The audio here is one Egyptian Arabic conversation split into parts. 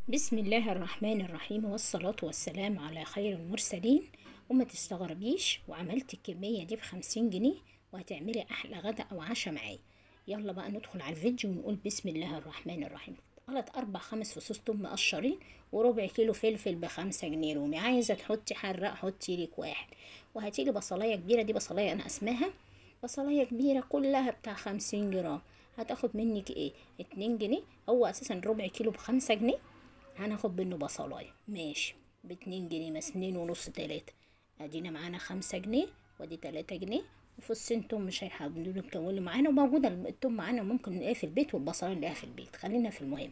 بسم الله الرحمن الرحيم، والصلاة والسلام على خير المرسلين. وما تستغربيش، وعملت الكمية دي ب50 جنيه وهتعملي أحلى غدا أو عشاء معايا. يلا بقى ندخل على الفيديو ونقول بسم الله الرحمن الرحيم. 3 4 5 فصوص توم مقشرين، وربع كيلو فلفل ب5 جنيه رومي. عايزة تحطي حراق حطي لك واحد. وهاتيلي بصلاية كبيرة، دي بصلاية أنا اسمها بصلاية كبيرة كلها بتاع 50 جرام. هتاخد منك ايه؟ 2 جنيه. هو اساسا ربع كيلو ب5 جنيه، هناخد منه بصلاية ماشي ب2 جنيه، مثلا 2.5 3. ادينا معانا 5 جنيه، وادي 3 جنيه. وفصين توم مش هيحاولوا يكونوا معانا، وموجودة التوم معانا ممكن نلاقيها في البيت، والبصلاية نلاقيها في البيت. خلينا في المهم.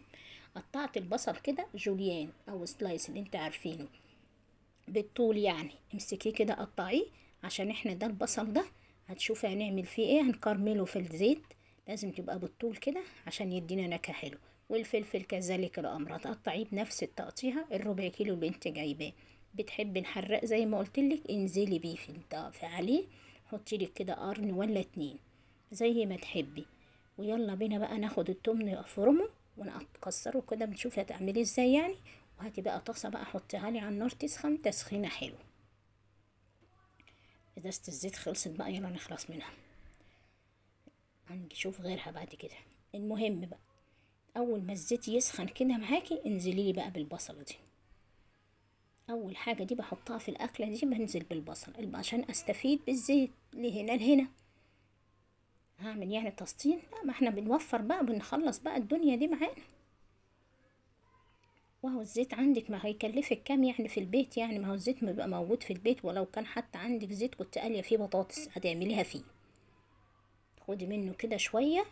قطعت البصل كده جوليان او slice اللي انت عارفينه بالطول، يعني امسكيه كده قطعية، عشان احنا ده البصل ده هتشوفي هنعمل فيه ايه. هنكرمله في الزيت، لازم تبقى بالطول كده عشان يدينا نكهة حلوة. والفلفل كذلك الامر، هتقطعيه بنفس التقطيعه الربع كيلو اللي انت جايباه. بتحبي الحراق زي ما قلتلك انزلي بيه في عليه، حطي لك كده قرن ولا 2 زي ما تحبي. ويلا بينا بقى ناخد التوم نفرمه ونكسره كده، بنشوف هتعمليه ازاي يعني. وهاتي بقى طاسه بقى حطيها لي على النار تسخن تسخينه حلوة. ازازة الزيت خلصت بقى، يلا نخلص منها، هنشوف غيرها بعد كده. المهم بقى اول ما الزيت يسخن كده معاكي انزلي لي بقى بالبصله دي. اول حاجة دي بحطها في الاكلة دي، بنزل بالبصل عشان استفيد بالزيت لهنا لهنا. هعمل يعني تسطين؟ لا، ما احنا بنوفر بقى، بنخلص بقى الدنيا دي معانا. وهو الزيت عندك ما هيكلفك كام يعني في البيت، يعني ما هو الزيت ما بيبقى موجود في البيت. ولو كان حتى عندك زيت كنت قاليه فيه بطاطس هتعمليها فيه، خدي منه كده شوية.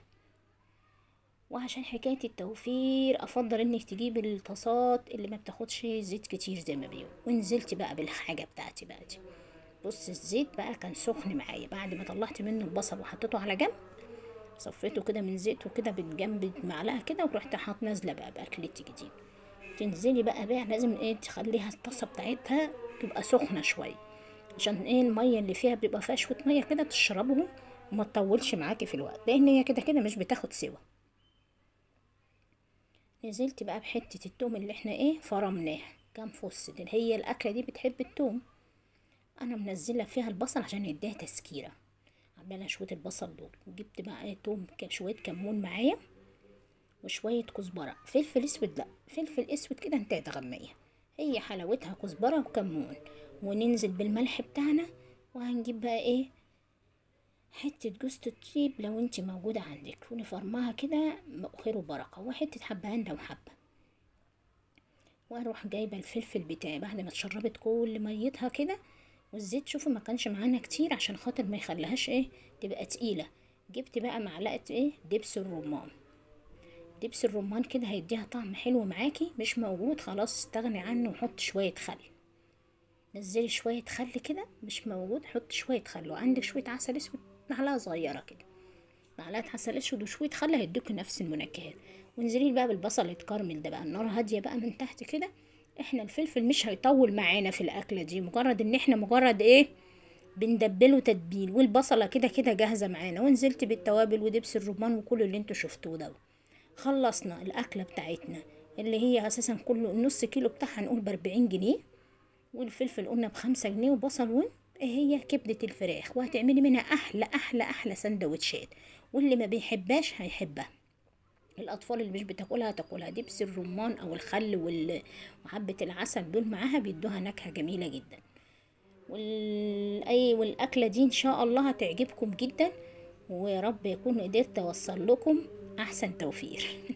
وعشان حكاية التوفير افضل انك تجيب الطاسات اللي ما بتاخدش زيت كتير زي ما بيقولوا. ونزلت بقى بالحاجة بتاعتي بقى دي. بص الزيت بقى كان سخن معايا بعد ما طلعت منه البصل وحطيته على جنب، صفيته كده من زيته كده بالجنب معلقه كده، ورحت حاط نازله بقى باكلتي دي. تنزلي بقى لازم ايه تخليها الطاسه بتاعتها تبقى سخنة شوية، عشان ايه المية اللي فيها بيبقى فيها شوية مية كده تشربهم وما تطولش معاكي في الوقت، لان هي كده كده مش بتاخد سوا. نزلت بقى بحته التوم اللي احنا ايه فرمناها كام فص دي، هي الاكلة دي بتحب التوم. انا منزله فيها البصل عشان يديها تسكيره، عامله شوية البصل دول. جبت بقى ايه توم، شوية كمون معايا، وشوية كزبره، فلفل اسود، لا فلفل اسود كده انت هتغميها، هي حلاوتها كزبره وكمون. وننزل بالملح بتاعنا. وهنجيب بقى ايه حتة جوزة الطيب لو انت موجودة عندك، ونفرمها كده خير وبركة، وحتة حبهان لو حبه. واروح جايبه الفلفل بتاعي بعد ما اتشربت كل ميتها كده، والزيت شوفوا ما كانش معانا كتير عشان خاطر ما يخليهاش ايه تبقى تقيلة. جبت بقى معلقه ايه دبس الرمان، دبس الرمان كده هيديها طعم حلو معاكي. مش موجود خلاص استغني عنه وحط شوية خل، نزلي شوية خل كده. مش موجود حط شوية خل، وعندك شوية عسل اسود معلقه صغيرة كده، معلقه عسل اسود وشوية خل هيدوك نفس المنكهات. وانزلي بقى بالبصل يتكرمل ده بقى، النار هادية بقى من تحت كده. احنا الفلفل مش هيطول معانا في الاكلة دي، مجرد ان احنا مجرد ايه بندبله تتبيل، والبصله كده كده جاهزة معانا. ونزلت بالتوابل ودبس الرمان وكل اللي انتوا شفتوه ده. خلصنا الاكلة بتاعتنا اللي هي اساسا كله النص كيلو بتاعها نقول ب40 جنيه، والفلفل قلنا ب5 جنيه، وبصل ون هي كبده الفراخ. وهتعملي منها احلى احلى احلى سندوتشات، واللي ما بيحبهاش هيحبها. الاطفال اللي مش بتاكلها تاكلها. دبس الرمان او الخل وحبه العسل دول معاها بيدوها نكهة جميلة جدا. والاكله دي ان شاء الله هتعجبكم جدا، ويا رب يكون قدرت اوصل لكم احسن توفير.